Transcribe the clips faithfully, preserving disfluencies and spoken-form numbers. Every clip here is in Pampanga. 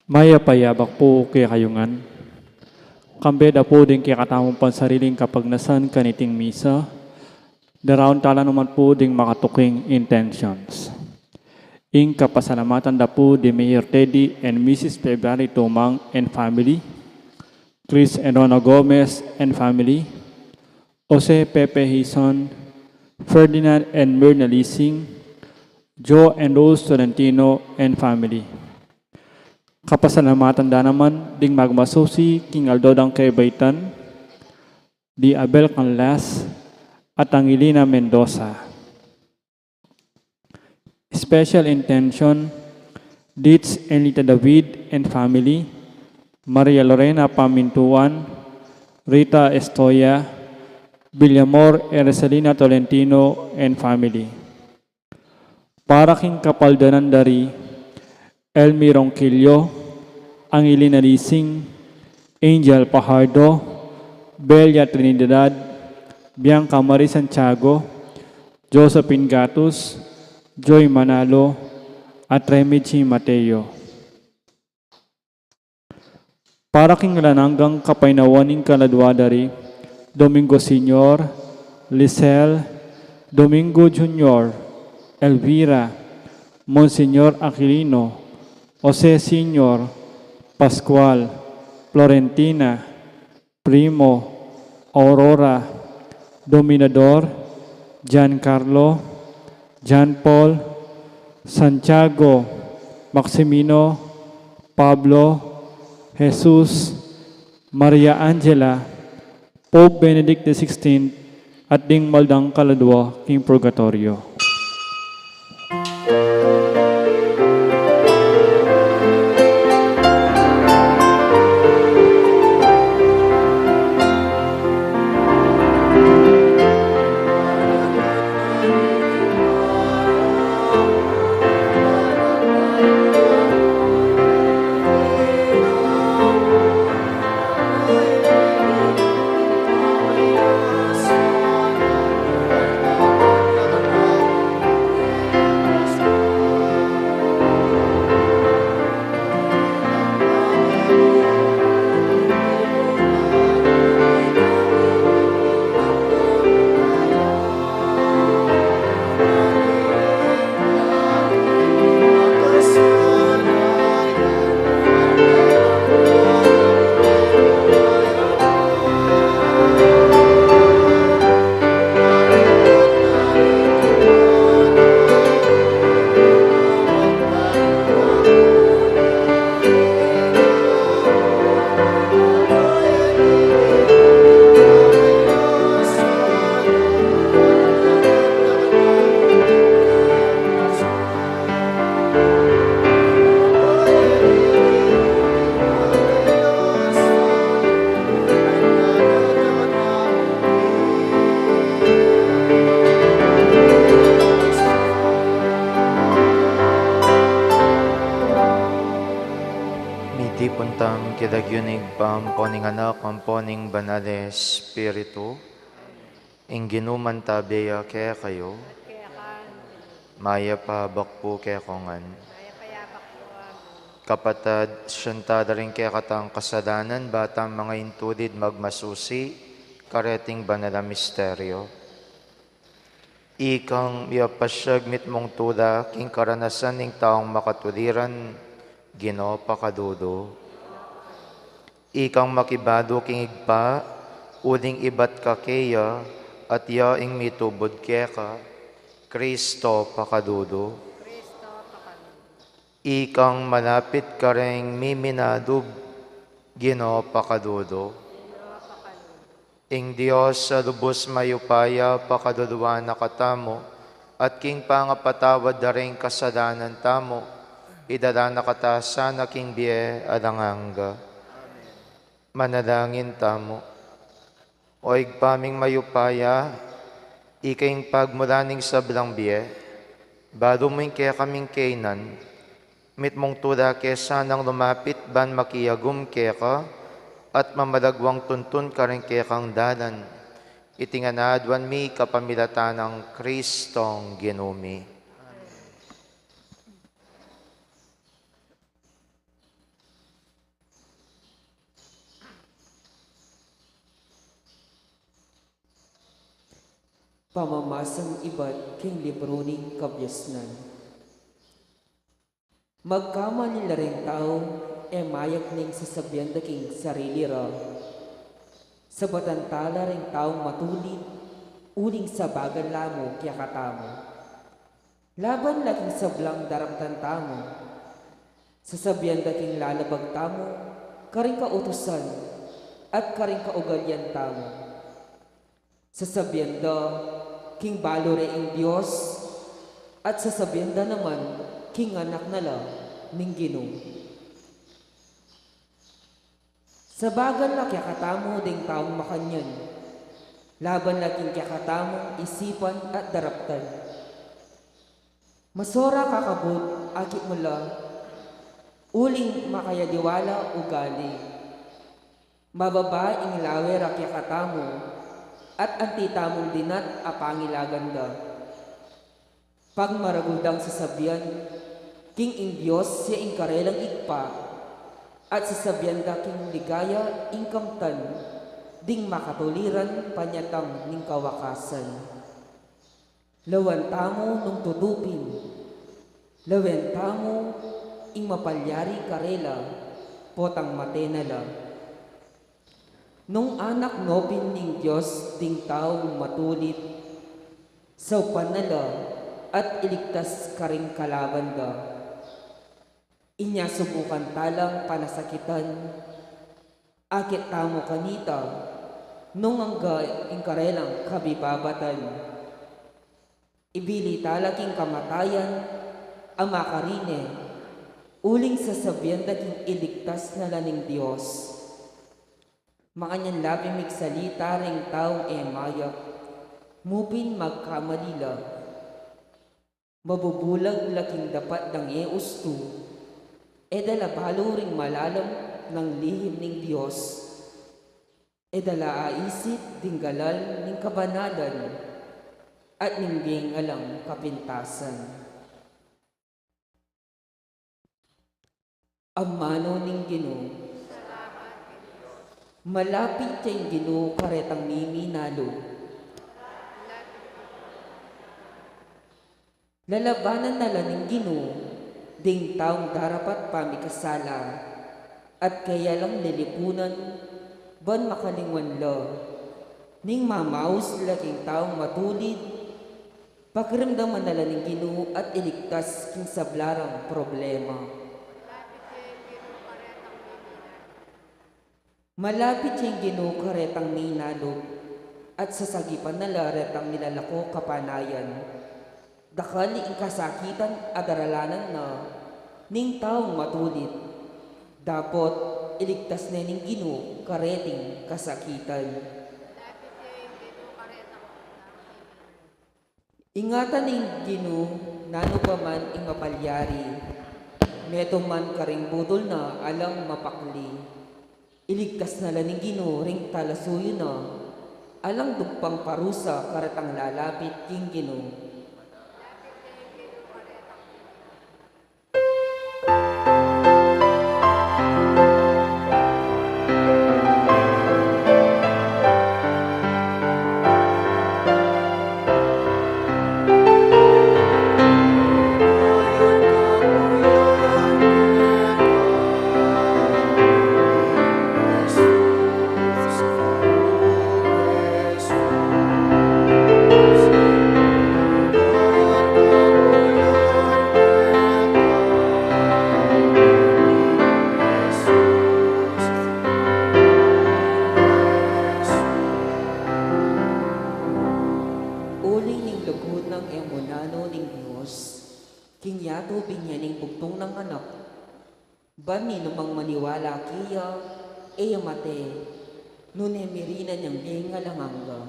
Mayap a yabak pu kekayu ngan. Kambe da pu ding kekatamung pansariling kapagnasan kaniting misa, daraun tala naman pu ding makatuking intentions. Ing kapasalamatan da pu di Mayor Teddy and Missus February Tumang and family, Chris and Rona Gomez and family, Jose Pepe Hison, Ferdinand and Myrna Lising, Joe and Rose Tolentino and family. Kapasalamatan da naman ding magmasusi king aldo dang kebaitan, di Abel Canlas at Angelina Mendoza. Special intention, Ditz Enlita David and family, Maria Lorena Pamintuan, Rita Estoya, Villamor Ercelina Tolentino and family. Para king kapaldanan da ri Elmi Ronquillo, Angelina Lising, Angel Pajardo, Belia Trinidad, Bianca Marie Santiago, Josephine Gatus, Joy Manalo, at Remy G Mateo. Para king alang anggang kapaynawan ning kaladua da ri Domingo Senior, Lisel, Domingo Junior, Elvira, Monsignor Aquilino, Jose Senior, Pascual, Florentina, Primo, Aurora, Dominador, Giancarlo, John Paul, Santiago, Maximino, Pablo, Jesus, Maria Angela, Pope Benedict the sixteenth, at ding mal dang kaladua king purgatorio. King lagyu ning Ibpa, ampo ning Anak, ampo ning Banal a Espiritu. Ing Ginu mantabe ya kekayu. Mayap a abak pu kekongan. Kapatad, sisian tala ring kekatang kasalanan, ba tang mangintulid magmasusi kareting banal a misteryo. Ikang miyapasiag mitmung tula king karanasan ning taung makatuliran, Ginu, pakalulu. Ikang makibalu king Ibpa, uling ibat ka keya, at ya ing mitubud keka, Kristo, pakalulu. Ikang malapit kareng miminalub, Ginu, pakalulu. Ing Dios a lubus mayupaya pakaluluan na katamu, at king pangapatawad da ring kasalanan tamu, idala na kata sana king bie alang angga. Manalangin tamu. O Ibpa ming mayupaya, ika ing pagmulan ning sablang bie, balu mu ing kekaming kainan, mitmung tula ke sanang lumapit ban makiagum keka, at mamalagwang tuntun karing kekang dalan. Iti ngan aduan mi kapamilatan nang Kristong Ginu mi. Pamamasang ibat king libru ning kabiasnan. Magkamali la ring tau, e mayap ning sasabian da king sarili ra. Sabatan tala ring taung matulid, uling sabagan la mu kekatamu. Laban la king sablang daraptan tamu, sasabian da king lalabag tamu karing kautusan at karing kaugalian tamu. Sasabian da king balu re ing Dios, at sasabian da naman king anak na la ning Ginu. Sabagan la kekatamu ding taung makanyan, laban la king kekatamung isipan at daraptan. Masora kakabud, akit mu la, uling makayaliwa la ugali. Mababa ing lawe ra kekatamu, at anti tamung dinat a pangilagan da. Pagmaragul dang sasabian, king ing Dios ya ing karelang Ibpa, at sasabian da king ligaya ing kamtan ding makatuliran panyatang ning kawakasan. Lawan tamu nung tutu pin, lawen tamu ing mapalyari karela, potang mate na la. Nung anak no pin ning Dios ding taung matulid, saupan na la at iligtas karing kalaban da. Inya subukan talang panasakitan, akit tamu kanita, nung angga ing karelang kabibabatan. Ibili tala king kamatayan a makarine, uling sasabian da king iligtas na la ning Dios. Makanyan la pin migsalita ring taung e mayap, mu pin magkamali la. Mabubulag la king dapat dang e ustu, e da la balu ring malalam nang lihim ning Dios, e da la aisip ding galal ning kabanalan at ning bieng alang kapintasan. Amanu ning Ginu. Malapit ya ing Ginu karetang miminalub. Lalabanan na la ning Ginu ding taung darapat pamikasala, at keya lang lilipunan ban makalingwan la. Ning mamaus la king taung matulid, pakiramdaman na la ning Ginu at iligtas king sabla rang problema. Malapit ya ing Ginu karetang minalub, at sasagipan na la retang milalako kapanayan. Dakal ing kasakitan a daralanan na ning taung matulid. Dapot iligtas ne ning Ginu kareting kasakitan. Ingatan ning Ginu nanu pa man ing mapalyari, Metung man karing budul na alang mapakli. Iligtas na la ning Ginu ring talasuyu na. Alang dugpang parusa karetang lalapit king Ginu. Uli ning lugud nang e mu nanu ning Dios, king yatu binie ne ing bugtung nang anak. Ban ninu mang maniwala keya, e ya mate, nune mirinan yang bie king alang angga.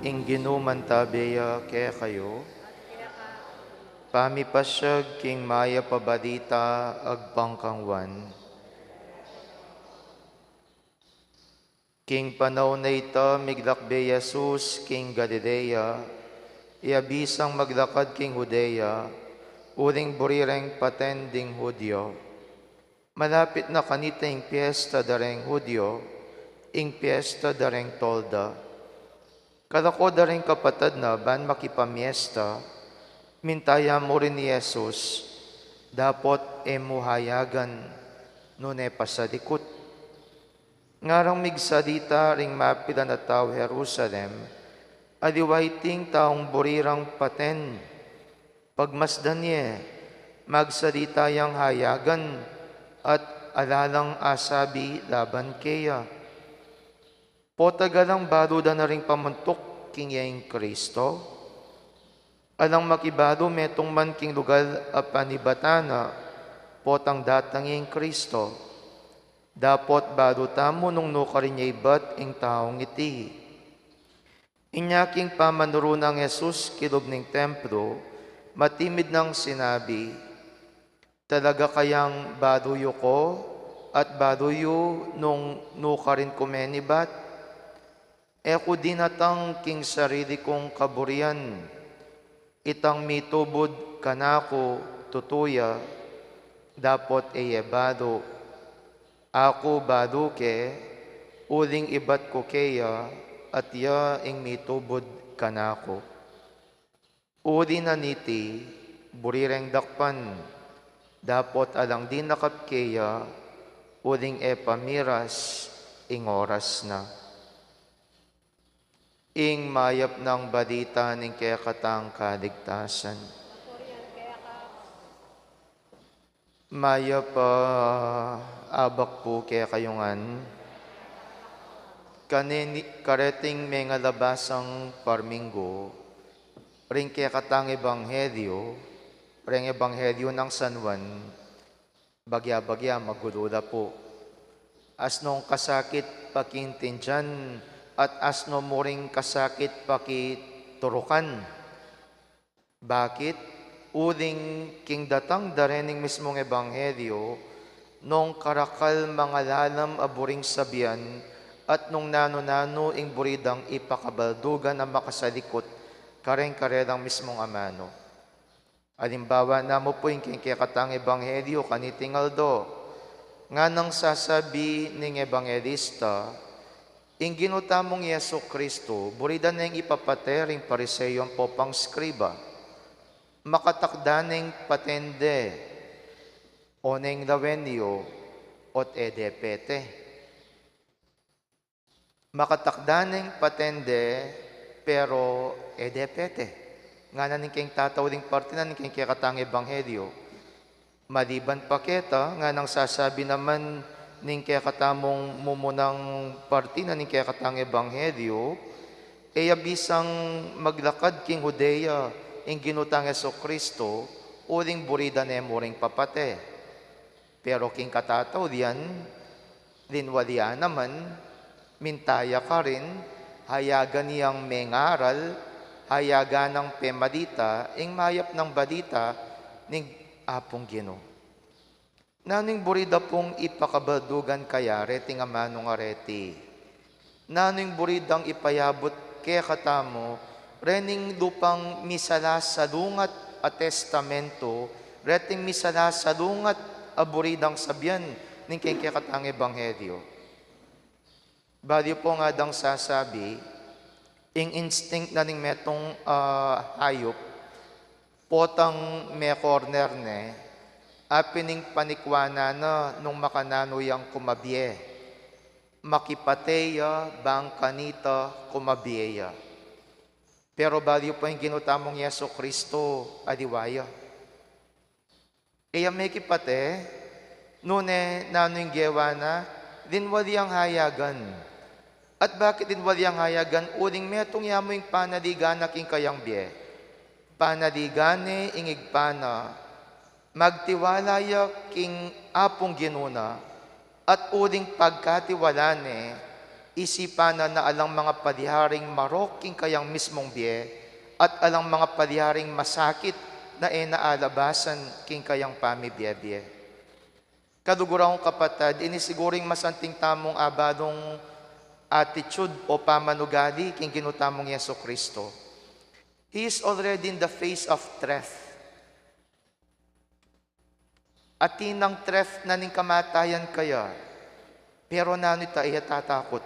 Ing Ginu mantabe ya kekayu. Pamipasiag king mayap a balita agpang kang Juan. King panaun a ita, miglakbe i Jesus king Galilea, ya bisang maglakad king Judea, uling buri reng paten ding Judio. Malapit na kanita ing piesta da reng Judio, ing piesta da reng Tolda. Kalako da reng kapatad na ban makipamiesta, minta ya murin i Jesus, dapot e mu hayagan, nune pasalikut. Ngarang migsalita ring mapilan a tau Jerusalem, aliwa iting taung buri rang paten. Pagmasdan ye, magsalita yang hayagan, at ala lang asabi laban keya. Potang alang balu da na ring pamuntuk king iya ing Kristo? Alang makibalu metung man king lugal a panibatan na, potang datang ya ing Kristo. Dapot balu tamu nung nukarin ya ibat ing taung iti. Inya king pamanuru nang Jesus kilub ning templo, matimid nang sinabi, "Talaga kayang balu yu ku, at balu yu nung nukarin ku menibat? E ku dinatang king sarili kung kaburian. Itang mitubud kanaku tutu ya, dapot e ye balu. Aku balu ke, uling ibat ku keya, at ya ing mitubud kanaku." Uli na niti, buri reng dakpan, dapot alang dinakap keya, uling e pa miras ing oras na. Ing mayap nang balita ning kekatang kaligtasan. Mayap a abak pu kekayu ngan. Kanini, kareting mengalabasang parminggu, ring kekatang ebanghelyo, ring ebanghelyo nang San Juan, bagya-bagya magulula pu. Asnong kasakit pakiintindian at asno mu ring kasakit pakiturukan. Bakit? Uling king datang da rening mismung ebanghelyo, nung karakal mangalalam a buring sabian, at nung nanu-nanu ing buri dang ipakabaldugan a makasalikut, kareng karelang mismung amanu. Alimbawa na mu pu ing king kekatang ebanghelyo kaniting aldo. Nganang sasabi ning ebanghelista, ing Ginu tamung Jesu Kristo, buri da neng ipapate ring Pariseo ampong pangskriba. Makatakda neng paten de, o neng lawen yu, ot e de pete. Makatakda neng patende, pero e de pete. Ngana ning keng tatauling parti na ning keng kekatang ebanghelyo. Maliban pa keta, nganang sasabi naman ning kekatamung mumunang parti na ning kekatang ebanghelyo, e ya bisang maglakad king Judea ing Ginu tang Jesucristo, uling buri da ne mu ring papate. Pero king katataulian, linwalian naman, minta ya karin, hayagan yang mengaral, hayagan nang pemalita ing mayap nang balita ning Apung Ginu. Nanu ing buri da pung ipakabaldugan kaya reting amanung areti? Nanu ing buri dang ipayabut kekatamu rening lupang misalasalungat a testamento, reting misalasalungat a buri dang sabian ning keng kekatang ebanghelyo? Bali pu ngadang sasabi, ing instinct na ning metung, ah, hayup, potang me-corner ne, apin ing panikwanan na nung makananu yang kumabie. Makipate ya bang kanita kumabie ya. Pero bali pu ing Ginu tamung Jesucristo, aliwa ya. E ya mekipate, nune nanu ing gewa na? Linwal yang hayagan. At bakit linwal yang hayagan? Uling metung ya mu ing panaligan na king kayang bie. Panaligan ne ing Ibpa na, magtiwala ya king Apung Ginu na, at uling pagkatiwalaan ne, isipan na na alang mangapalyaring marok king kayang mismung bie, at alang mangapalyaring masakit na e na alabasan king kayang pamibie-bie. Kaluguran kung kapatad, ini siguru ing masanting tamung abalung attitude o pamanugali king Ginu tamung Jesucristo. He is already in the face of death. Atin nang threat na ning kamatayan kaya, pero nanu ita, e ya tatakut.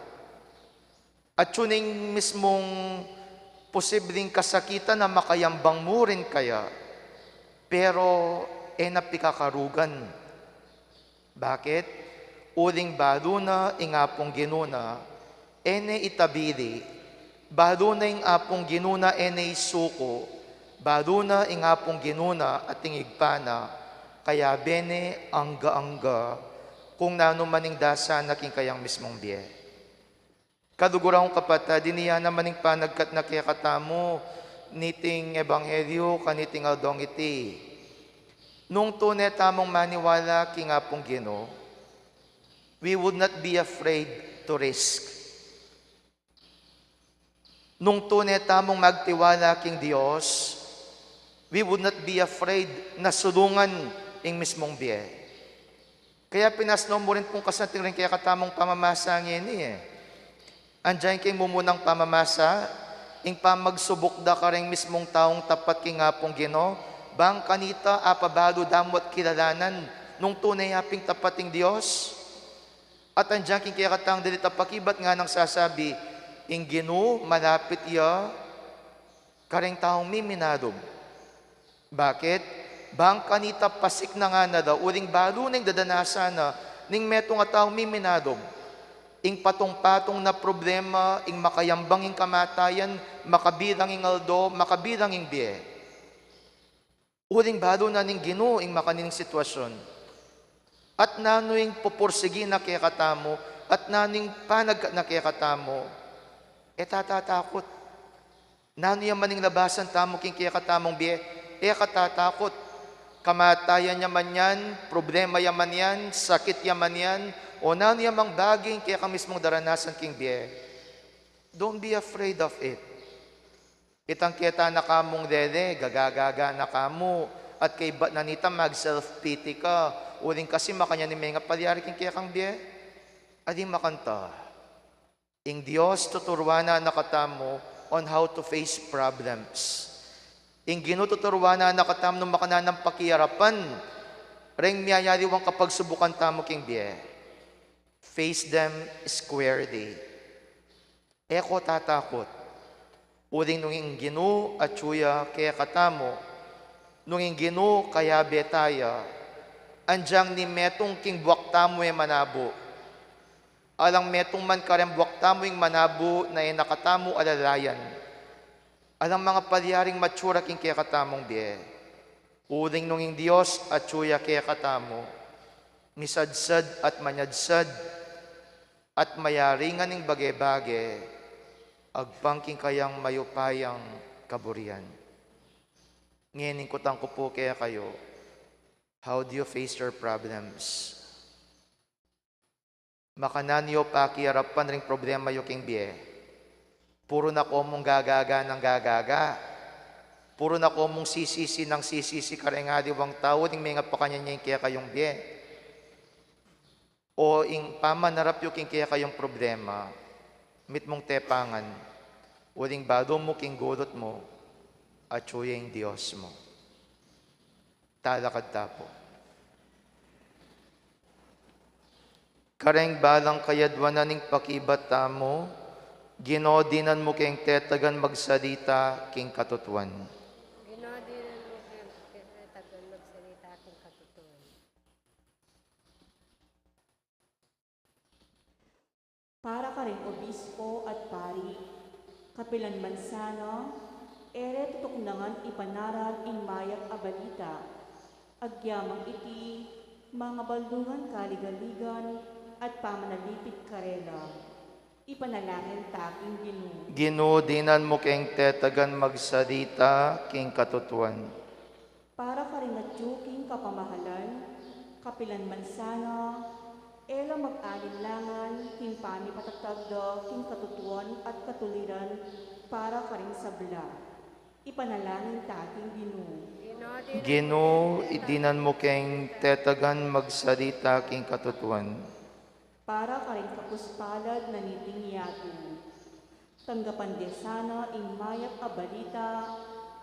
At yun ing mismung posibleng kasakitan na makayambang mu rin kaya, pero e na pikakarugan. Bakit? Uling balu na ing Apung Ginu na, e ne itabili, balu na ing Apung Ginu na e ne isuku, balu na ing Apung Ginu na at ing Ibpa na, kayabe ne angga-angga kung nanu man ing dasa na king kayang mismung bie. Kaluguran kung kapatad, ini ya naman ing panagkat na kekatamu niting ebanghelyo kaniting aldong iti. Nung tune tamung maniwala king Apung Ginu, we would not be afraid to risk. Nung tune tamung magtiwala king Dios, we would not be afraid na sulungan ing mismung bie. Kaya pinasnaw mu rin pung kasanting ring kekatamung pamamasa ngeni e. Andiyan king mumunang pamamasa, ing pamagsubuk da karing mismung taung tapat king Apung Ginu, bang kanita apabalu da mu at kilalanan nung tune ya ping tapat ing Dios. At andiyan king kekatang dalit a pakibat nganang sasabi, ing Ginu malapit ya karing taung miminalub. Bakit? Bang kanita pasik na ngana da, uling balu na ing dadanasan na ning metung a taung miminalub. Ing patung-patung na problema, ing makayambang ing kamatayan, makabilang ing aldo, makabilang ing bie. Uling balu na ning Ginu ing makanini ing sitwasyun. At nanu ing pupursigi na kekatamu, at nanu ing panagkat na kekatamu, e ta tatakut. Nanu ya man ing labasan tamu king kekatamung bie, e ka tatakut. Kamatayan ya man yan, problema ya man yan, sakit ya man yan, o nanu ya mang bage ing kekang mismung daranasan king bie, don't be afraid of it. Itang keta na kamung lele, gagagaga na kamu, at kaybat na nita mag-self-pity ka, uling kasi makanyan ing mengapalyari king kekang bie. Aling makanta, ing Dios tuturuan na na katamu on how to face problems. Ing Ginu tuturuan na na katamu nung makananang pakiarapan reng miyayaliwang kapagsubukan tamu king bie. Face them squarely. E ko tatakut. Uling nung ing Ginu atyu ya kekatamu, nung ing Ginu kayabe ta ya, andiang ning metung king buak tamu e manabu. Alang metung man kareng buak tamu ing manabu na e na katamu alalayan. Alang mangapalyaring matsura king kekatamung bie. Uling nung ing Dios atyu ya kekatamu, misadsad at manyadsad, at mayaring ning bage-bage, agpang king kayang mayupayang kaburian. Ngeni ing kutang ku pu kekayu, how do you face your problems? Makananu yu pakiarapan ring problema yu king bie? Puru na ku mung gagaga nang gagaga. Puru na ku mung sisisi nang sisisi kareng aliwang tau ning mengapakanyan ya ing kekayung bie. O ing pamanarap yu king kekayung problema, mitmung tepangan, uling balu mu king gulut mu, atyu ya ing Dios mu. Talakad ta pu. Kareng balang kayadwanan ing pakibat tamu, Ginu, dinan mu keng tetagan magsalita king katutuan. Ginu, dinan mu keng tetagan magsalita king katutuan. Para karing obispo at pari, kapilan man sana, e re tutuknangan ipanaral ing mayap a balita. Agyamang iti, mangabaldugan kaligaligan at pamanalipit karela. Ipanalangin ta king Ginu. Ginu, dinan mu keng tetagan magsalita king katutuan. Para karing atyu king kapamahalan, kapilan man sana, e la mag-alinlangan king pamipatatag da king katutuan at katuliran para karing sabla. Ipanalangin ta king Ginu. Ginu, dinan mu keng tetagan magsalita king katutuan. Para karing kapuspalad na niting yatu. Tanggapan de sana ing mayap a balita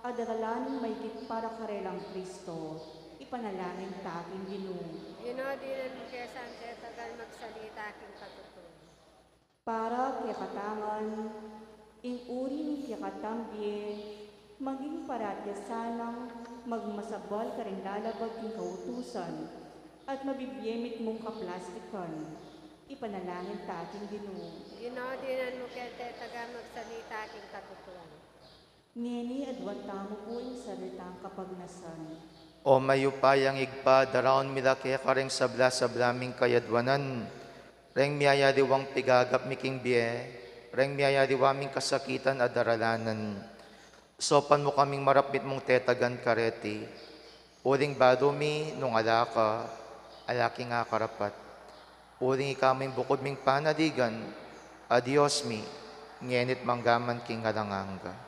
a daralan ning maigit para karelang Kristo. Ipanalangin ta king Ginu. Ginu, dinan mu keng tetagan magsalita king katutuan. Para kekatamung, ing uri ning kekatang bie, maging parati sanang magmasabal karing lalabag king kautusan, at mabibie mitmung kaplastikan. Ipanalangin ta king Ginu. Ginu, dinan mu keng tetagan magsalita king katutuan. Ngeni, adwan tamu pu ing salitang kapagnasan. O mayupayang Ibpa, daraun mi la keka reng sabla-sabla ming kayadwanan, reng miyayaliwang pigagap mi king bie, reng miyayaliwa ming kasakitan a daralanan. Saupan mu kaming marap mitmung tetagan kareti. Uling balu mi nung ala ka, ala king akarapat. Uling ika mu ing bukud ming panaligan, a Dios mi, ngeni't manggaman king alang angga.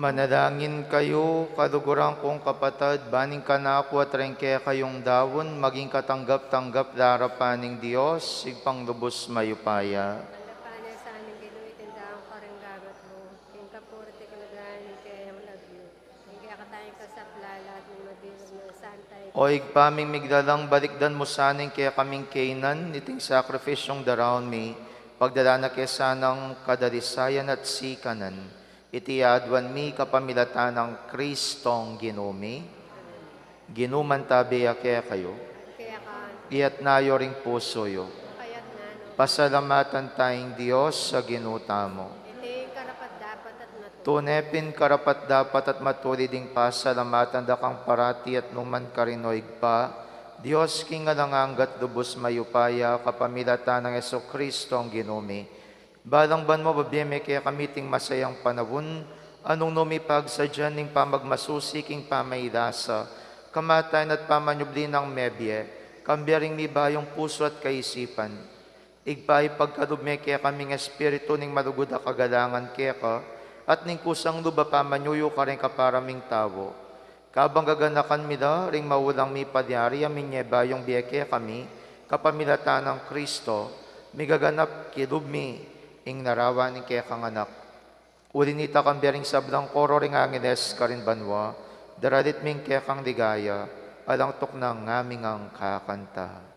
Manalangin kayu, kaluguran kung kapatad, ban ing kanaku at ring kekayung daun, maging katanggap-tanggap la king arapan ning Dios, Ibpang lubus mayupaya. Tanggap na sa amin, Ginu, iting daun karing gamat mu, king kapurian at kagalakan ning kekayung lagyu, king kekatang kasaplalan at ning mabilug nang Santa Iglesia. O Ibpa ming miglalang, balikdan mu sana ing kekaming kainan, iting sakripisyung daraun mi, pagdala na ke sanang kadalisayan at sikanan. Iti aduan mi kapamilatan nang Kristong Ginu mi. Ginu, mantabe ya kekayu. Iyatas yu ring pusu yu. Pasalamatan taya ing Dios a Ginu tamu. Iti karapat-dapat at matulid. Tune pin karapat-dapat at matulid ing pasalamatan da kang parati at nukarin man, O Ibpa, Dios king alang angga at lubus mayupaya, kapamilatan nang Jesucristo a Ginu mi. Balang ban mu bibie me kekami iting masayang panaun, nung nu mi pagsadyan ing pamagmasusi king pamailasa, kamatayan at pamanyubli nang mebie, kambe ring mibayung pusu at kaisipan. Ibpa, ipagkalub me kekami ing espiritu ning malugud a kagalangan keka, at ning kusang lub a pamanyuyu karing kapara ming tau. Kabang gaganakan mi la ring maulagang mipalyari a minie bayung bie kekami, kapamilatan nang Kristo, migaganap king lub mi ing larawan ning kekang Anak. Uli na nita, kambe ring sablang koro ring angeles karin banua, daralit mi ing kekang ligaya, alang tuknang ngaming kakanta.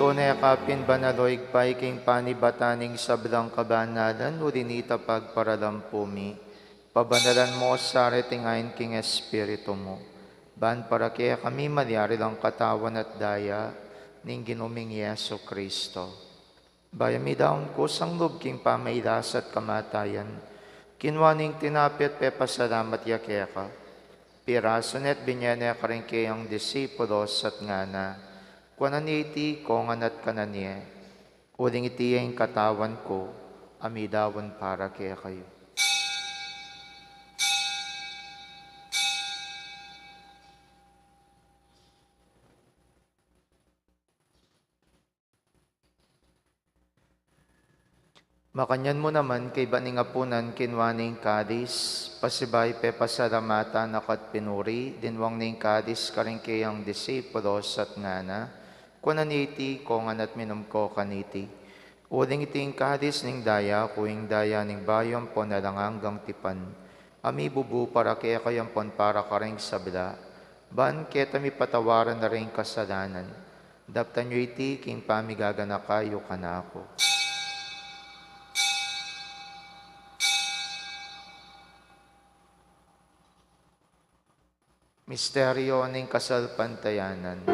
Tune ka pin banal, o Ibpa, ika ing panibatan ning sablang kabanalan, uli na nita pagparalampu mi. Pabanalan mu sa reting ain king Espiritu mu, ban para kekami malyari lang katawan at daya ning Ginu ming Jesucristo. Bayu mi daun kusang lub king pamailasa at kamatayan, kinua ne ing tinape at pepasalamat ya keka, pirasu ne at binie ne karing keyang disipulos at ngana: Kuanan ye iti kongan at kanan ye, uling iti ya ing katawan ku a midaun para kekayu. Makanyan mu naman, kaybat ning apunan, kinua ne ing kalis, pasibayu pepasalamatan na ka at pinuri, dinwang ne ing kalis karing keyang disipulos at ngana: Kuanan ye iti kongan at minum ko kaniti, uling iti ing kalis ning daya ku, ing daya ning bayu ampon alang anggang tipan, a mibubu para kekayu ampon para karing sabla, ban keta mipatawaran la ring kasalanan. Daptan yu iti king pamigaganaka yu kanaku. Misteryo ning kasalpantayanan.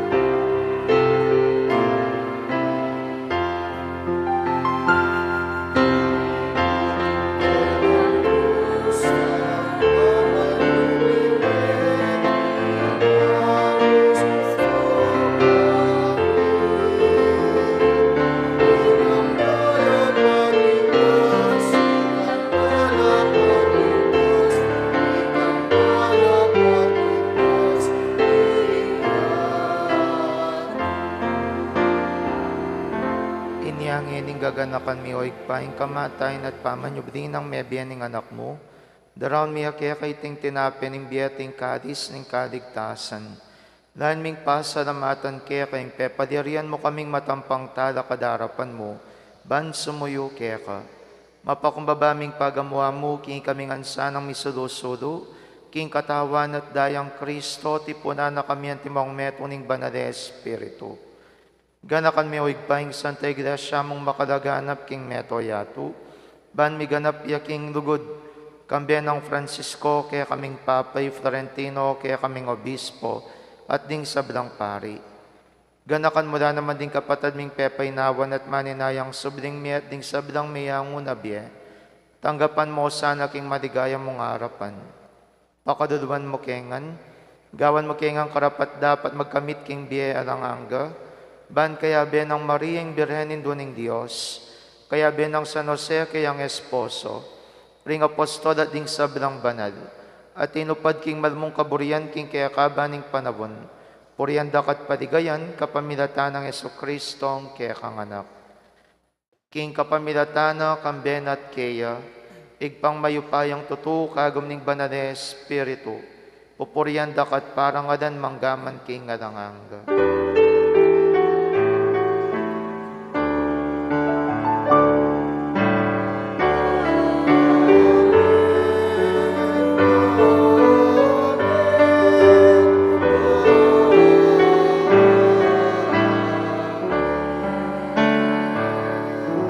Gaganakan mi, o Ibpa, ing kamatayan at pamanyubli nang mebie ning Anak mu. Daraun mi keka iting tinape ning bie at ing kalis ning kaligtasan. Lain ming pasalamatan keka ing pepadirian mu kaming matampang talakad king arapan mu, ban sumuyu keka. Mapakumbaba ming pagamu-amu king ikaming ansanang misulu-sulu king Katawan at Dayang Kristo, tipunan na kami antimong metung ning Banal a Espiritu. Ganakan mi, o Ibpa, ing Santa Iglesia mung makalaganap king mabilug a yatu, ban miganap ya king lugud, kambe nang Francisco kekaming Papa, i Florentino kekaming Obispo, at ding sablang pari. Ganakan mu la naman ding kapatad ming pepainawan at maninayang subling mie at ding sablang meyangu na bie. Tanggapan mu la sana king maligaya mung arapan. Pakaluluan mu ke ngan, gawan mu ke ngan karapat-dapat magkamit king bie alang angga, ban kayabe nang Mariang Birhen, Indu ning Dios, kayabe nang San Jose kayang esposo, ring apostol at ding sablang banal, a tinupad king malmung kaburian king kekaban ning panaun, purian da ka at paligayan kapamilatan nang Jesucristong kekang Anak. King kapamilatan na, kambe na at keya, Ibpang mayupayang tutu, kagum ning Banal a Espiritu, pupurian da ka at parangalan manggaman king alang angga.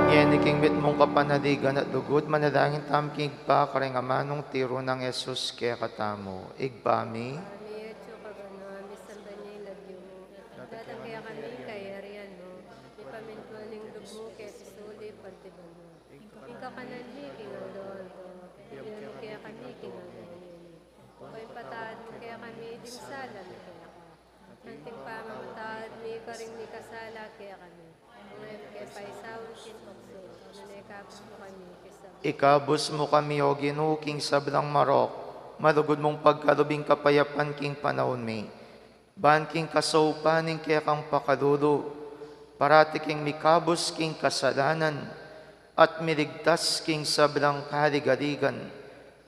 Ngeni king mitmung kapanaligan at lugud, manalangin tamu king Ibpa karing amanung tiru nang Jesus kekatamu. Ibpa mi, Ibpa mi, atsu ka banua, misamban ya ing lagyu mu, datang kekami ing kayarian mu, mipamintuan ing lub mu keti sulip anti banua. Ing kakanan mi king aldo-aldo, ibie mu kekami king aldo ngeni. O ipatawad mu kekami ding sala mi keka, anti ing pamamatawad mi karing mikasala kekami. Nune mu ke paisaul king tuksu, nune ikabus mu kami king sablang. Ikabus mu kami, O Ginu, king sablang marok, malugud mung pagkalub ing kapayapan king panaun mi. Ban king kasaupan ning kekang pakalulu, parati keng mikabus king kasalanan, at miligtas king sablang kaligaligan,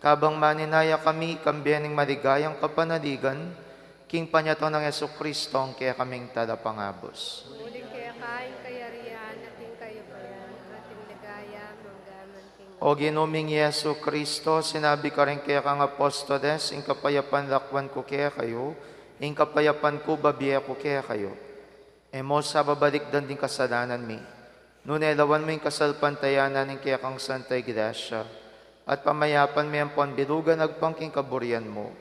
kabang maninaya kami kambe ning maligayang kapanaligan, king panyatang nang Jesucristong kekaming Talapangabus. Uling keka ing kayarian, at ing kayupayan, at ing ligaya, manggaman king... O Ginu ming Jesucristo, sinabi karing kekang apostoles, ing kapayapan lakwan ku kekayu, ing kapayapan ku babie ku kekayu. E mu sa babalikdan ding kasalanan mi, nune lawan mu ing kasalpantayanan ning kekang Santa Iglesia, at pamayapan me ampon bilugan agpang king kaburian mu,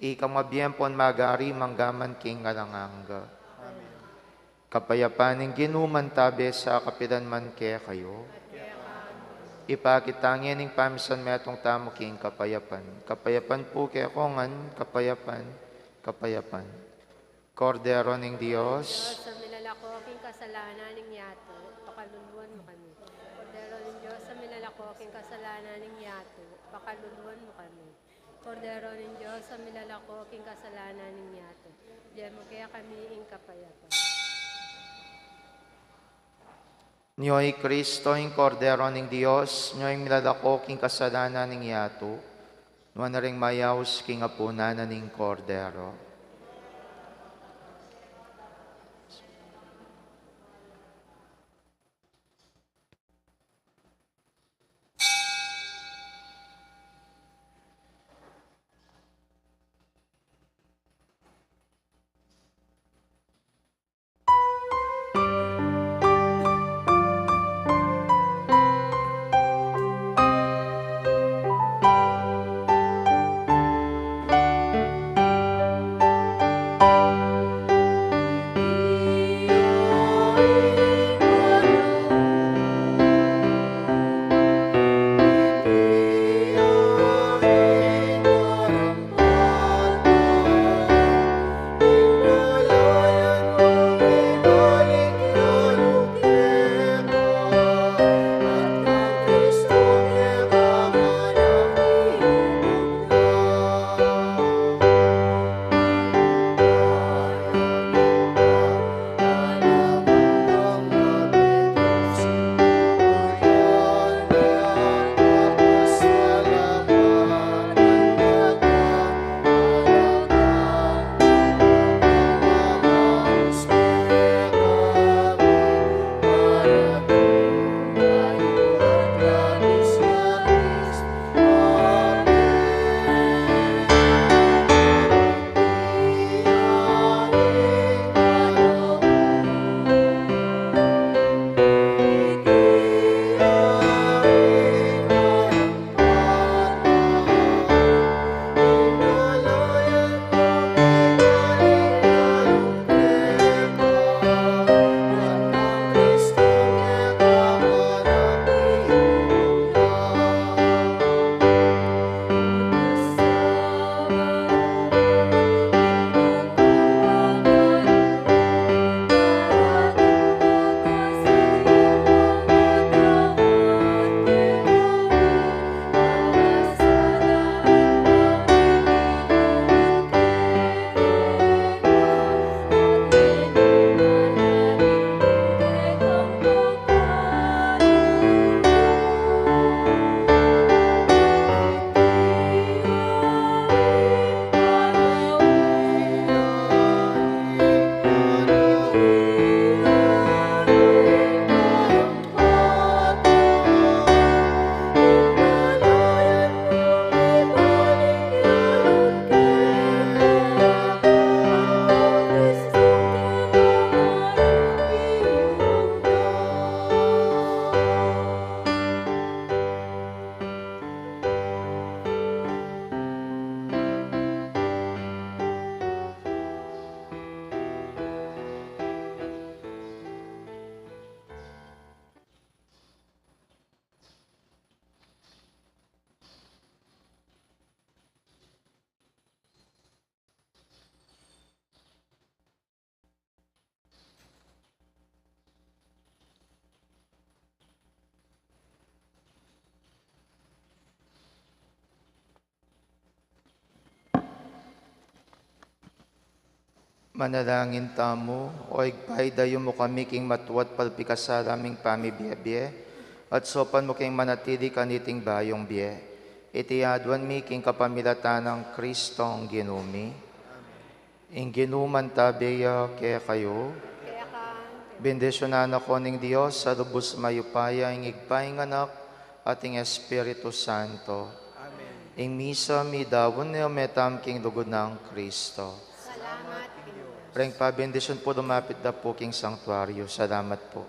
ikang mabie ampon magari manggaman king alang angga. Amen. Kapayapan ning Ginu mantabe sa kapilan man kekayu. Ipakit tamu ngening pamisan metung tamu king kapayapan. Kapayapan pu kekongan, kapayapan, kapayapan. Kordero ning Dios. Dios, a milalako king kasalanan ning yatu, pakaluluan mu kami. Kordero ning Dios, a milalako king kasalanan ning yatu, pakaluluan mu kami. Kordero ning Dios, a milalako king kasalanan ning yatu, ibie mu kekami ing kapayapan. Nyo i Kristo, ing Kordero ning Dios, nyo ing milalako king kasalanan ning yatu, nuan na ring mayaus king apunan na ning Kordero. Manalangin tamu. O Ibpa, idayu mu kami king matua't palpikasala ming pamibie-bie, at saupan mu kaming manatili kaniting bayung bie. Iti aduan mi king kapamilatan nang Kristong Ginu mi. Ing Ginu mantabe ya kekayu. Bendisyunan na kayu ning Dios a lubus mayupaya, ing Ibpa, ing Anak, at ing Espiritu Santo. Amen. Ing misa midaun ne, o metam king lugud nang Kristo. Salamat, Ginu. Reng pabendisyun pu, lumapit da pu king santuaryo. Salamat pu.